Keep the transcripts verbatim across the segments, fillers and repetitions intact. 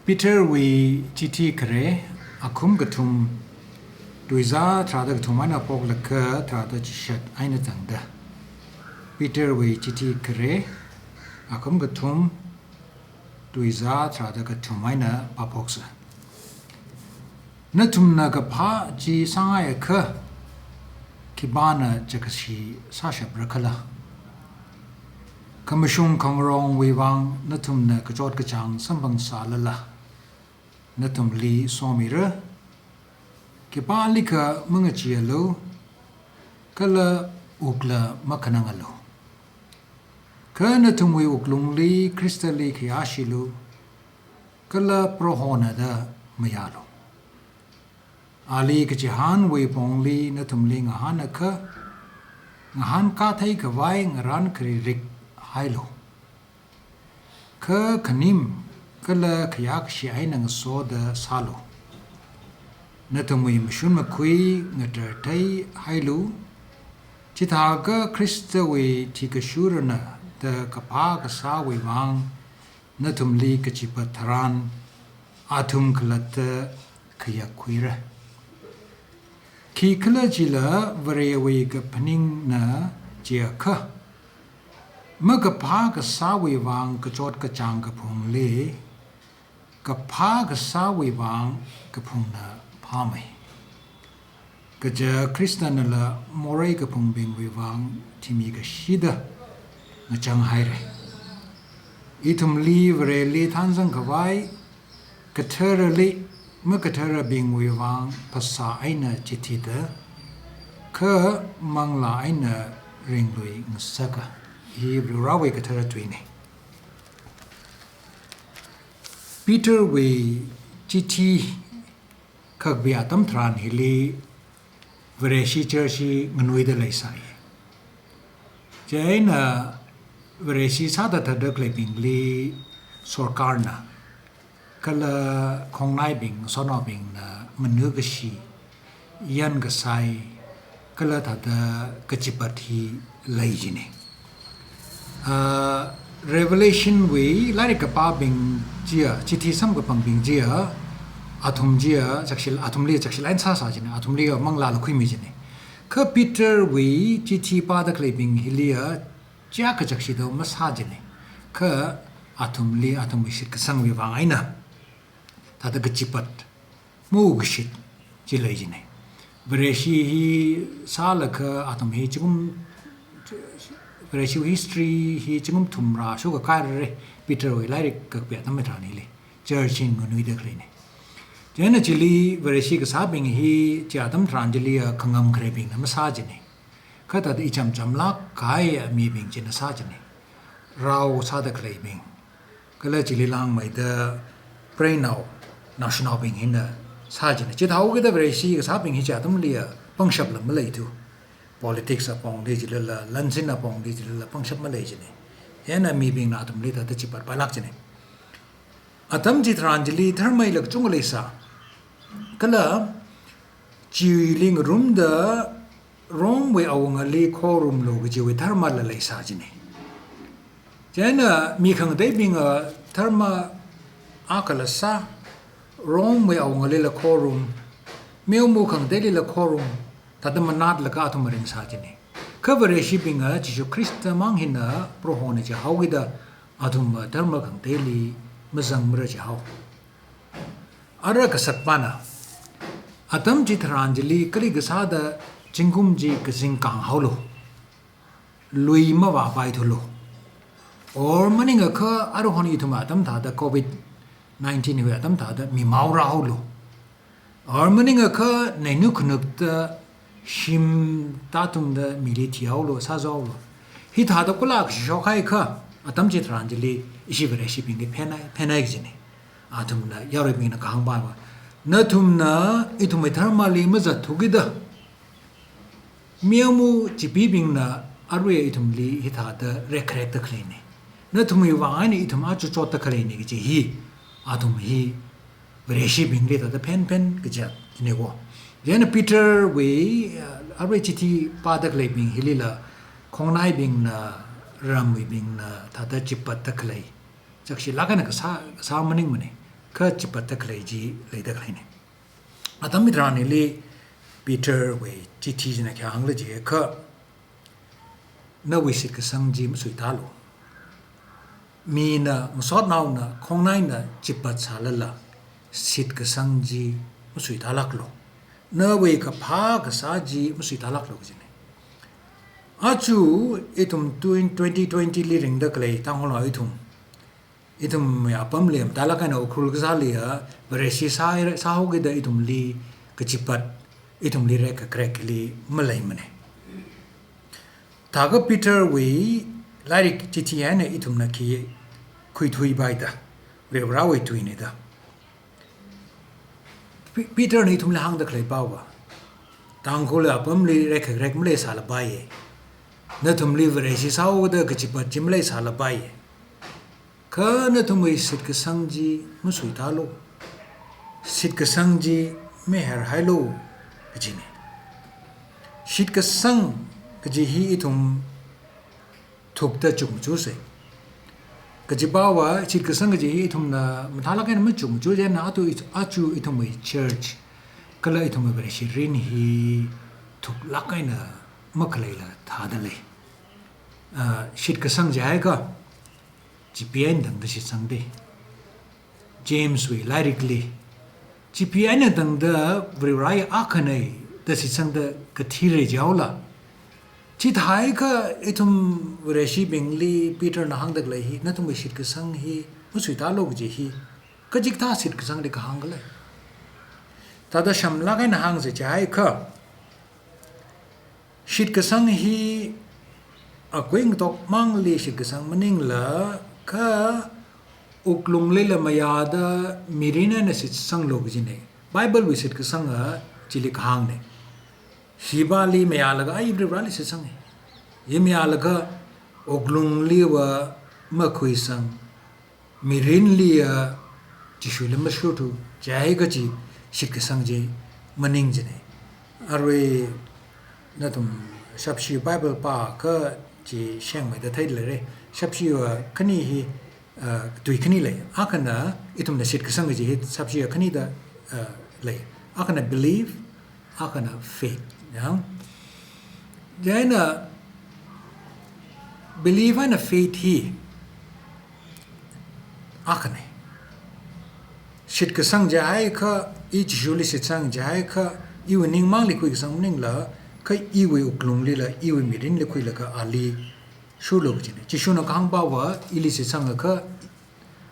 Peterwui chithi khare, akhum kathum, tuizā tharāda kathum eina phoklaga tharāda chishat eina tangda. Peterwui chithi khare, akhum kathum, tuizā tharāda kathum eina pāphoksa. Nathumna kaphā chi sāngaiakha, khipāna chakashi sāshapra khala? Khamashung khangarongwui vang nathumna kachot kachāng samphangsālala, nathumli somira. Khipālikha mangacheealu, kala wukla makhanangalu. Kha nathumwui wuklungli Khristali khayāshilu, kala Prohona da mayālu. Ali kachihānwui pongli nathumli ngahānakha, ngahānkā theikhavai ngarān karirik hailu. Kha khanim kala khayākashi eina ngasoda sālu. Nathumwui mashun makhui ngatar theihailu. Chithākha Khristawui thikashurana da kaphā kasāwui vang nathumli kachipat tharan, athum khalatta khayak khuira. Khikhalajila Varewui kaphaningna chiakha, makaphā kasāwui vang kachot kachāng kaphungli, kaphā kasāwui vang kaphungna phāmei. Kaja Khristanala morei kaphungbingwui vang thimi kashida ngachang haira. Ithumli Vareli thanzang khavai, katharali makatharabingwui vang phasā eina chithida, kha manglā eina ringlui ngasaka. Hi Varewui kathara tuina. Peterwui chithi khakpi atam tharan hili Vareshi church hi nganuida leisai. Chieina Vareshi sāda thāda khaleibingli sorkarna, kala khongnaibing, sonaobingna, manu kashi, yan kasai, kala thāda kachipat hi lei jina. Ah, Revelation wui lairik kapābing chiya, chithi samkapangbing chiya, athum chiya, chakshil, athumli chakshil eina sāsā jina, athumliya manglāla khuimi jina. Kha Peterwui chithi pāda khaleibing hiliya, chiyākha chakshida masā jina. Kha athumli, athumwui shitkasangwui vang eina thāda kachipat, mukashit chi lei jina. Vareshi hi sālaga athum hi zingkum, Vareshi history hi zingkum thumrā shokakā rāra, Peterwui lairik khakpi atam tharan hili, church hi nganuida khaleina. Chieina chili Vareshi kasābing hi chi atam tharan chiliya khangam khareibingna masā jina. Kha thāda icham chamlāk kahai mibing china sā jina. Rao sāda khaleibing, kala chili langmeida preinao, naoshinaobing hina sā jina. Chithāhaokida Vareshi kasābing hi chi atamliya pangshapla maleithu. Politics apongli chilala, lansin apongli chilala pangshap malei jina. Chieina mibingna athumli thāda chipatpailāk jina. Atam chitharan chili dharmala kachungkha leisā. Kala chili ngarumda Romewui awungali khorumlu kajiwui dharmala leisā jina. Chieina mi khangateibinga dharma akhala sā, Romewui awungalila khorum, meoma khangateilila khorum, thāda manatlaga athum maringsā jina. Kha Vareshibinga Jishu Khrista mang hina Prohona jihaokida athumva dharma khangateili mazangmara jihao. Ara kasakpana, atam chitharan chili kali kasāda zingkum chi kazing kānghaolu, lui mavāpaithulu. Or maningakha aruihon ithum atam thāda covid nineteen wui atam thāda mimao rāhaolu. Or maningakha neinu khanukta shim tātungda mili thihaolu, sāzahaolu. Hithāda kula kashok haikha, atam chitharan chili ishi Vareshibingli phenai, phenai kajina. Athumna, yaruibingna kahāngpava, nathumna ithumwui dharmali mazatthu kida, meoma chipibingna arui ithumli hithāda rekrekta khaleina. Nathumwui vang eina ithum achu chotta khaleina kaji hi, athum hi Vareshibingli thāda phenphen kajina ko. Chieina Peterwui, uh, arui chithi pāda khaleibing hilila, khongnaibingna, ramwuibingna thāda chipatta khalei, chakshilāk eina kasā, kasā maningmana. kachipatda khalei chi leida khaleina. Atam hitharan hili Peter wui chithi china khi hāngla jiakha, nawui shitkasang chi masuitālu. Mina, ngasotnaona, khongnaina chipat sālala, shitkasang chi masuitālāklu. Nawui kaphā kasā chi masuitālāklu kajina. Aja ithum twen-, twenty twenty li ringda khalei Tangkhulnao ithum, ithum apamli matālāk eina Ukhrul kasāli a, Vareshi sā, sāhaokida ithumli kachipat, ithumli rekkakrekli maleimana. Thākha Peter wui lairik chithi eina ithumna khi khuithuipaida, Varivarāwui tuina da. Pe-, Peter na ithumli hāngda khalei pava, Tangkhul apamli rekkakrek maleisālapaiya. Nathumli Vareshi sāhaoda kachipat chi maleisālapaiya. Kha nathumwui shitkasang chi masuitālu. Shitkasang chi miharhailu kajina. Shitkasang kaji hi ithum thukda chukmajasa. Kaji pava, shitkasang kaji hi ithumna mathālāk eina machukmaja chieina aja, aja ithumwui church kala ithumwui Vareshi mirin hi thuklāk eina makhaleila thāda lei. Ah, shitkasang jiakha, chipeeina tangda shitsangda. James wui lairikli, chipeeina tangda Varivarā hi akhana da shitsangda kathira jihaola. Chithākha ithum Vareshibingli Peter na hāngda khalei hi, nathumwui shitkasang hi masuitālu kaji hi, kachikathā shitkasangli kahāng khala. Thāda shamlāk eina hāngsa jiakha, shitkasang hi akui ngatok mangli shitkasang maningla, kha wuklunglila mayāda mirin eina shitsanglu kajina. Bible wui shitkasanga chili kahāngna. Hipāli mayālaga, ai, Varivarāli shitsanga. Hi mayālaga wuklungliva makhuisang, mirinli a Jishuli mashurthu, jiakha chi shitkasang chi maning jina. Arui nathum shapshi Bible pākha chi shengmeida theida leira. Shapshiva khani hi, ah, tui khani lei. Akhana ithumna shitkasang kaji hi shapshiva khanida, ah, lei. Akhana belief, akhana faith, ya. Chieina belief eina faith hi akhana. Shitkasang jiakha, i Jishuli shitsang jiakha, iwui ningmangli khuikasang maningla, kha iwui wuklunglila, iwui mirinli khuilaga ali shurlu kajina. Jishuna kahāng pava, ili shitsangakha,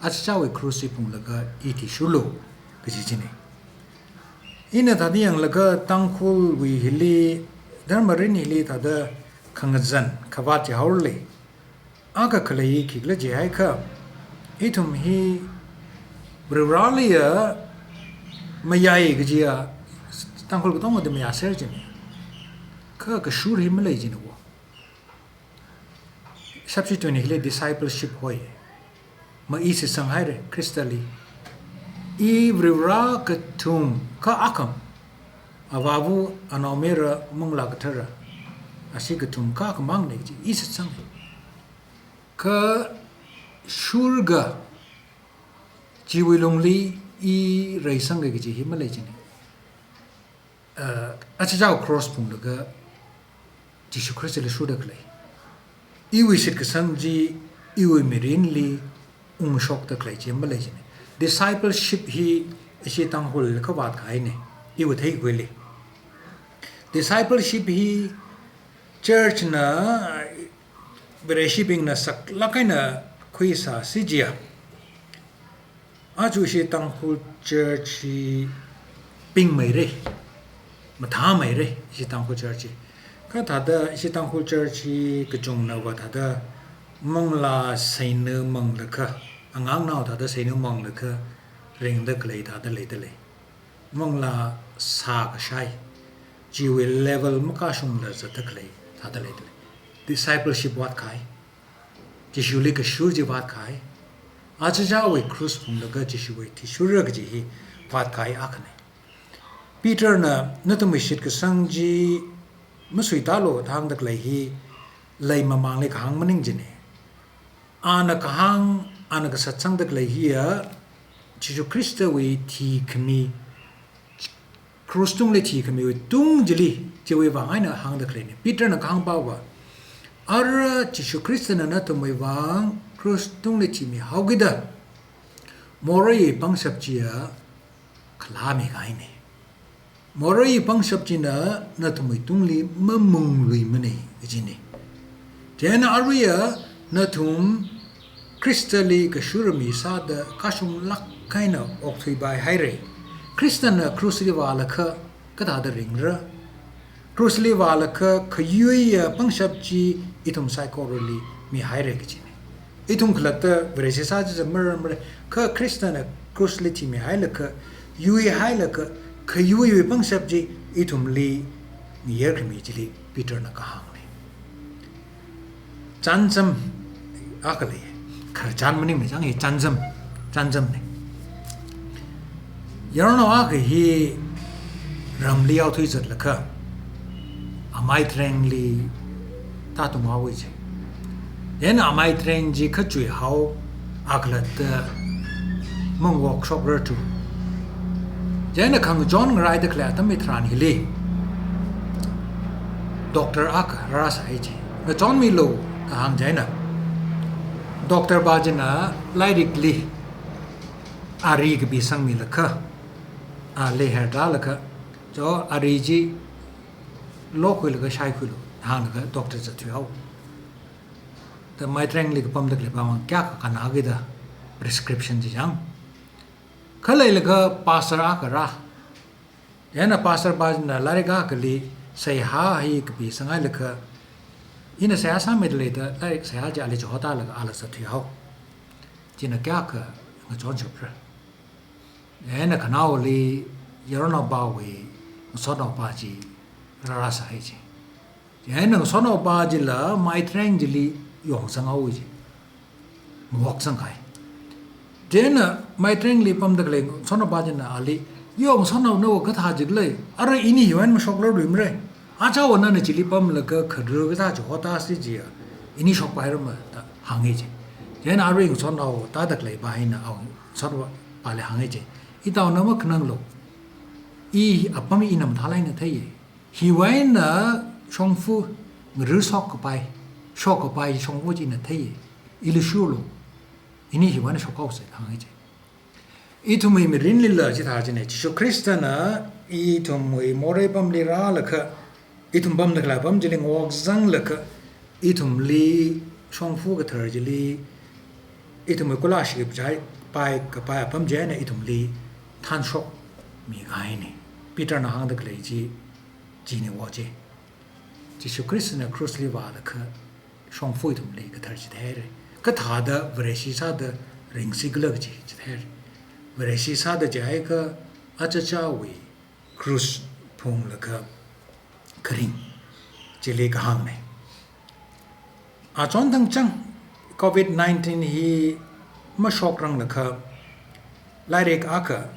achichāwui cross hi phunglaga i thishurlu kaji china. Ina thāda yanglaga Tangkhulwui hili, dharma mirin hili thāda khangazan khavāt jihaora lei. Akha khalei khikhala jiakha, ithum hi Varivarāli a mayāi kaji a, Tangkhul katongana mayāser jina. Kha kashur hi malei jina wo. Shapshi twenty hili discipleship hoi. Ma i shitsanghaira, Khristali. I Varivarā kathum kha akham. Avāva, Anaomayara, Manglā Kathara. Ashi kathum kha akhamangna chi i shitsanga. Kha shurga chiwui lungli i reisanga kaji hi malei jina. Ah, achichāwui cross phunglaga Jishu Khristali shurda khalei. Iwui shitkasang chi, iwui mirinli ungshokda khalei chi malei jina. Discipleship hi ishi Tangkhulli khavāt kahaina, iwui theikhuili. Discipleship hi church na, Vareshibingna saklāk eina khuisāsi jiakha, aja ishi Tangkhul church hi pingmeira, mathāmeira, ishi Tangkhul church hi. Kha thāda ishi Tangkhul church hi kachungnava thāda manglā seina manglaga, angangnao thāda seina manglaga, ringda khalei thāda leida lei. Manglā sākashai, chiwui level makashungla zatda khalei thāda leida lei. Discipleship vātkahai. Jishuli kashur chi vātkahai. Achichāwui cross phunglaga Jishuwui thishurra kaji hi vātkahai akhana. Peter na nathumwui shitkasang chi masuitālu da hāngda khalei hi leimamangli kahāng maning jina. Ana kahāng, ana kasatsangda khalei hi a, Jishu Khristawui thikhami, cross tungli thikhamiwui tung chili, chiwui vang eina hāngda khaleina. Peterna kahāng pava, ara Jishu Khristana nathumwui vang cross tungli thimihaokida, morei pangshap chiya khalāmi kahaina. Morei pangshap china nathumwui tungli mamungluimana kajina. Chieina aruiya nathum Khristali kashurami sāda kashunglāk eina okthuipai haira. Khristana cross li vālaga kathāda ringra? Cross li vālaga khayuiya pangshap chi ithum saikorali mihaira kajina. Ithum khalatta Vareshi sā chicha maramra, kha Khristana cross li thimihailaga, yuihailaga, khayuiwui pangshap chi ithumli ngayerkhami chili Peterna kahāngna. Chānjam akha lei, khararchan maningmana chang, hi chānjam, chānjamna. Yaronao akha hi ramli yaothui zatlaga, amei tharengli tātunghaowa ji. Chieina amei thareng chi khachuihao, akhalatta mangokshokrar tu. Chieina khangachon ngaraida khalei atam hitharan hili doctor akha rāsai ji. Ngachonmilu da hāng chieina, doctor pa china lairikli ari kapisangmilaga, a leiher tālaga, cho ari chi lokhuilaga shaikhuilu, hānglaga doctor zatthuihao. Da mei tharengli kapamda khalei pamang kayākha kannakida prescription chi chang. Khaleilaga pastor akha rā. Chieina pastor pāna lairik akhali seihā hi kapisangailaga, ina seihā sāmida leida lairik seihā chi ali chihotālaga ala zatthuihao. China kayākha ngachonshapra. Chieina khanaoli yaronao pawui ngasotnao pa chi rārāsai ji. Chieina ngasotnao pa chila mei thareng chili yongzanghaowa ji. Mahoksangkahai. Chieina mei tharengli pamda khalei ngasotnao pa china ali, yo ngasotnao, nao kathā jikhala, ara ini hiwui eina mashokluimara. Achawa nana chili pamlaga kharu kathā chihotāsi jiya, ini shokpairama da hānga ji. Chieina arui ngasotnao tāda khalei pa hina, a ngasotnao pali hānga ji. Itaona makhananglu. I apam ina mathālāk eina theiya. Hiwui eina shongfa ngarui shokkapai, shokkapai shongfa chi ina theiya. Ili shurlu. Ini hiwui eina shokhaosa da hānga ji. Ithumwui mirinlila chithā china, Jishu Khristana ithumwui morei pamli rālaga, ithum pamda khalei apam chili ngokzanglaga, ithumli shongfa kathar chili, ithumwui kula shikip jai pai kapai apam chieina ithumli thanshokmi kahaina. Peterna hāngda khalei chi, china wo ji. Jishu Khristana cross li vālaga shongfa ithumli kathar chitheira. Kathāda Vareshi sāda ringsikhala kaji chitheira. Vareshi sāda jiakha achichāwui cross phunglaga kharing chili kahāngna. Achon thangchang covid nineteen hi mashokranglaga lairik akha,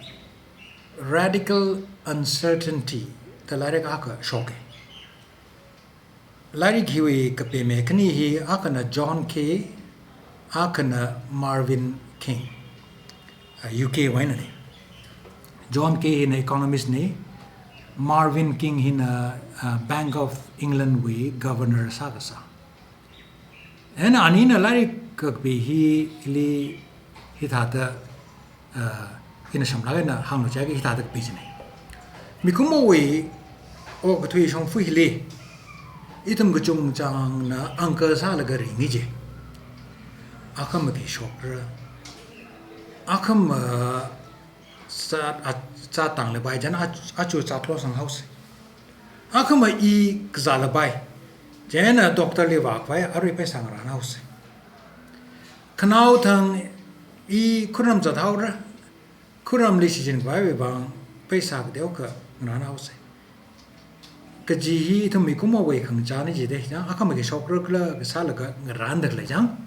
Radical Uncertainty da lairik akha shoka. Lairik hiwui kapeme khani hi akhana John Kay, akhana Marvin King. Ah, U K wui einana. John Kay hina economist na, Marvin King hina, ah, Bank of England wui governor sākasā. Chieina anina lairik kakapi hili hithāda, ah, ina samlāk eina hānglu jiakha hithāda kapi china. Mikumowui okathui shongfa hili ithum kachungchangna anchor sālaga ringa ji. Akhama khi shokra. Akhama, ah, zat, a, zat tānglapai, chieina a, aja zatlosanghaosa. Akhama i kazālapai, chieina doctor li vākhavai arui pheisā ngarānhaosa. Khanao thang i khuram zathaora, khuramli shichinkhavaiwui vang pheisā kateokha ngarānhaosa. Kaji hi ithum mikumowui khangachāna jida, chang akhama khi shokra kala kasālaga ngarānda khalei chang.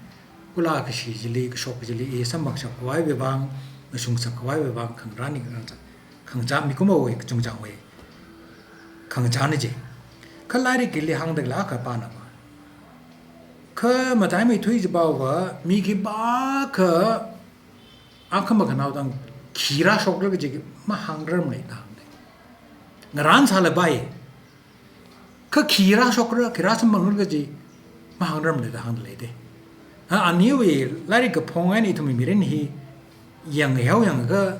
Kula kashi chili, kashok chili, i samphangshapkhavaiwui vang, ngashungshapkhavaiwui vang, khangarān hi khangachā, khangachā mikumowui kachungchangwui khangachāna ji. Kha lairik hili hāngda khalei akha pana pa. Kha mataimeithui chipava, mi khipākha akhama khanao thang khi rāshokra kaji mahāngrarmana da hānga. Ngarān sālapai. Kha khi rāshokra, khi rāsamphang kaji mahāngrarmana da hāngda lei da. Ha, aniwui lairik kaphong eina ithumwui mirin hi yanghaoyangakha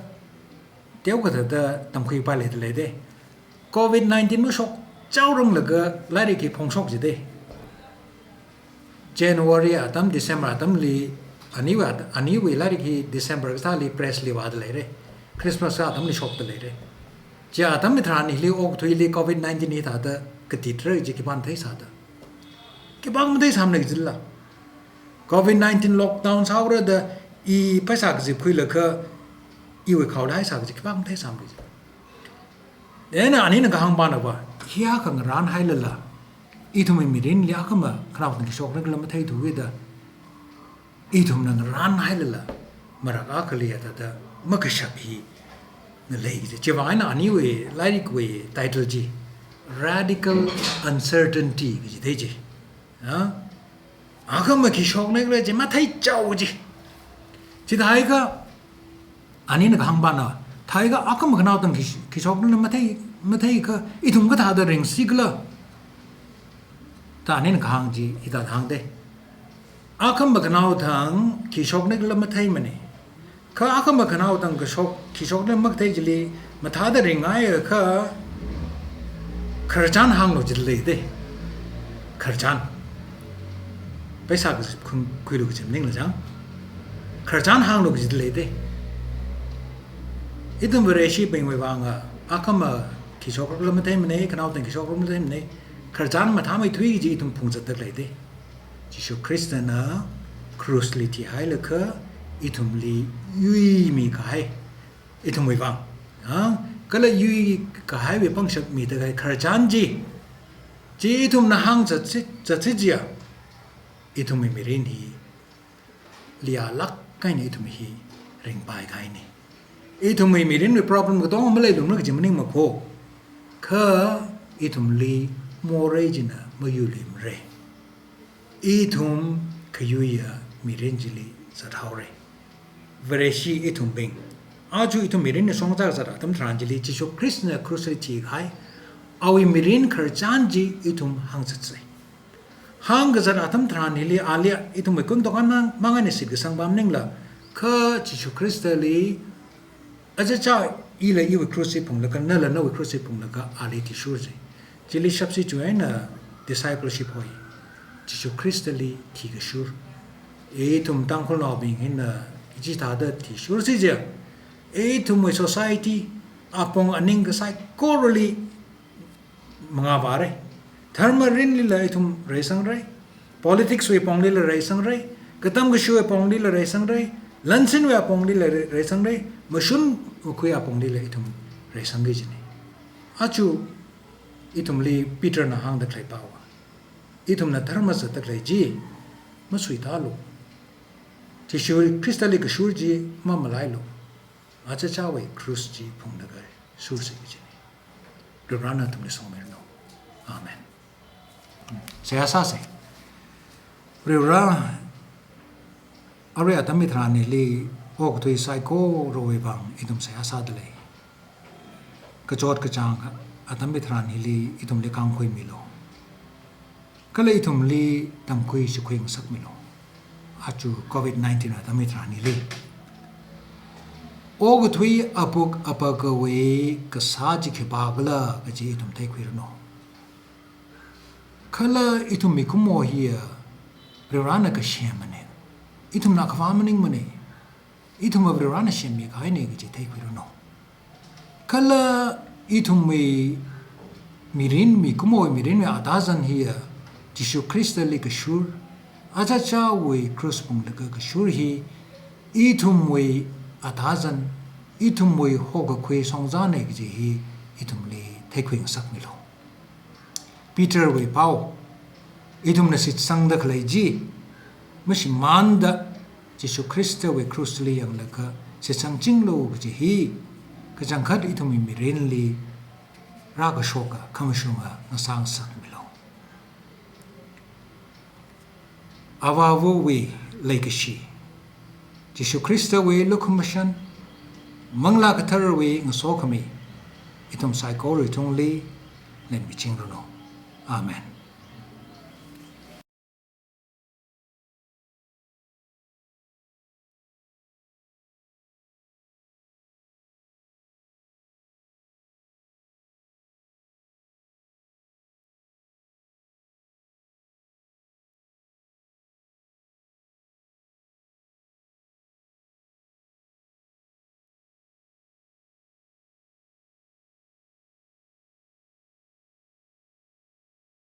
teokha thāda tamkhuipai leida lei da. Covid nineteen mashok chaoranglaga lairik hi phongshok jida. January atam, December atamli, aniwui at-, aniwui lairik hi December kasāli press li vāda leira. Christmas atamli shokda leira. Chi atam hitharan hili okathuili Covid nineteen hithāda katitra kaji khipāna theisāda? Khipā matheisāmana kajila. Covid nineteen lockdown sāhaora da i pheisā kazipkhuilaga iwui khao leisā kaji khipā matheisāmana kajila. Eina anina kahāngpana va, hiyākha ngarānhailala, ithumwui mirinli akhama khanaothang khi shokra khala matheithuwui da, ithumna ngarānhailala, marak akhali ya thāda makashap hi ngalei kaji. Chiwui vang eina aniwui lairikwui title chi Radical Uncertainty kaji thei chi. Ha? Akhama khi shokra khala chi matheichao chi. Chithākha anina kahāngpana, thākha akhama khanaothang khi, khi shokra mathei, matheikha ithum kathāda ringsi khala da anina kahāng chi hithāda hāngda. Akhama khanaothang khi shokra khala matheimana. Kha akhama khanaothang kashok, khi shokra makathei chili mathāda ringngaiakha khararchan hānglu jida lei da. Khararchan. Pheisā kazipkhui, khuilu kaji maningla chang. Khararchan hānglu jida lei da. Ithum Vareshibingwui vanga akhama khi shokra khala matheimana, khanaothang khi shokra khala matheimana. Khararchan mathāmeithui kaji ithum phungzatda lei da. Jishu Khristana krushli thihailaga ithumli yuimikahai, ithumwui vang, ha? Kala yuikahaiwui pangshap mida kahai khararchan chi, chi ithumna hāngzatsi, zatsi chiakha, ithumwui mirin hili alāk eina ithum hi ringpai kahaina. Ithumwui mirinwui problem katonga maleilungra kaji maningmana ko. Kha ithumli morei china mayuiluimara. Ithum khayuiya mirin chili zathaora. Vareshi ithumbing, aja ithum mirinna shongza kazat atam tharan chili Jishu Khristana krushli thikahai awui mirin khararchan chi ithum hāngzatsa. Hāngkazat atam tharan hili ali ithumwui kundok eina mang, mang eina shitkasang pam maningla, kha Jishu Khristali achichā ila iwui krush hi phunglaga, nala nawui krush hi phunglaga ali thishursa. Chili shapshi chu eina discipleship hoi. Jishu Khristali thikashur. Ithum Tangkhulnaobing hina chithāda thishursi chiakha, ithumwui society apong aning kasaikorali mangā vāra. Dharma mirinlila ithum reisangra. Politics wui aponglila reisangra. Katam kashiwui aponglila reisangra. Lansinwui aponglila re-, reisangra. Mashun wukkhui aponglila ithum reisangki kajina. Aja ithumli Peterna hāngda khalei pao, ithumna dharma zatda khalei chi masuitālu. Jishu Khristali kashur chi mamalailu. Achichāwui krush chi phunglaga shursa kajina. Varivarana athumli somiranu. Amen. Seihā sāsa. Varivara, arui atam hitharan hili okathui saikorawui vang ithum seihā sāda lei. Kachot kachāng atam hitharan hili ithumli kāngkhuimilu. Kala ithumli tamkhui shakhui ngasakmilu. Aja Covid nineteen atam hitharan hili okathui apuk apakawui kasā chi khipākhala kaji ithum theikhuiranu. Kala ithum mikumo hiya Varivarana kasemmana. Ithumna akhavā maningmana. Ithumva Varivarana semmi kahaina kaji theikhuiranu. Kala ithumwui mirin, mikumowui mirinwui atazan hiya Jishu Khristali kashur, achichāwui krush phunglaga kashur hi ithumwui atazan, ithumwui hokakhui shongzana kaji hi ithumli theikhui ngasakmilu. Peterwui pao, ithumna shitsangda khalei chi mashimānda Jishu Khristawui krushli yanglaga shitsangchinglu kaji hi kachangkhat ithumwui mirinli rākashoka khamashunga ngasā ngasakmilu. Avāvawui leikashi, Jishu Khristawui lukhamashan, Manglā Katharawui ngasokhami ithum saikora tungli leingaichingranu. Amen.